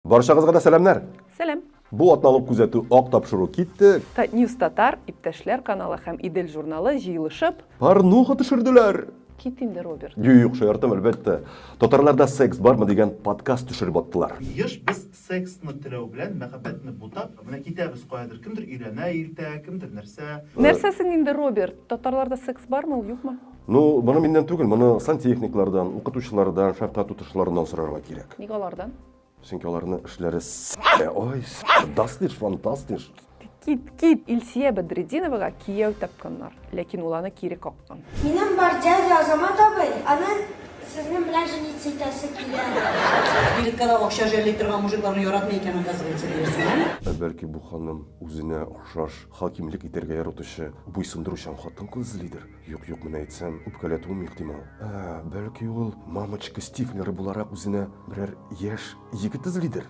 Барчагызга да сәламнәр! Сәлам! Бу атналык күзәтү ак тапшыру китте. Татньюс Татар, Иптәшләр каналы һәм Идел журналы җыелышып. Порнуха төшерделәр! Кит инде, Роберт. Юк, шаяртам, әлбәттә. Татарларда секс бармы дигән подкаст төшереп аттылар. Еш без сексны теләү белән мәхәббәтне бутап, менә китәбез каядыр, кемдер өйләнә иртә, кемдер нәрсә. Нәрсәсең инде, Роберт? Татарларда секс бармы ул, юкмы? Ну, моны миннән түгел, моны сантехниклардан, укытучылардан, шәфкать туташларыннан сорарга кирәк. Ник алардан? Чөнки аларның эшләре ой, дастиш, фантастиш. Кит, кит, Илсия Бәдретдиновага кияү тапканнар, ләкин ул аны кире каккан. Минем бар дядя Азамат абый, аны сезнең белән жениться итәсе килә. Спиртка да акча жәлли торган мужикларны яратмый икән, оказывается, диярсең, ә? Ә бәлки бу ханым үзенә охшаш хакимлек итәргә яратучы буйсындыручан хатын-кыз эзлидер? Юк, юк, менә әйтсәм, үпкәләтүем ихтимал. Ә, бәлки ул мамочка Стифлер буларак үзенә берәр яшь егет эзлидер?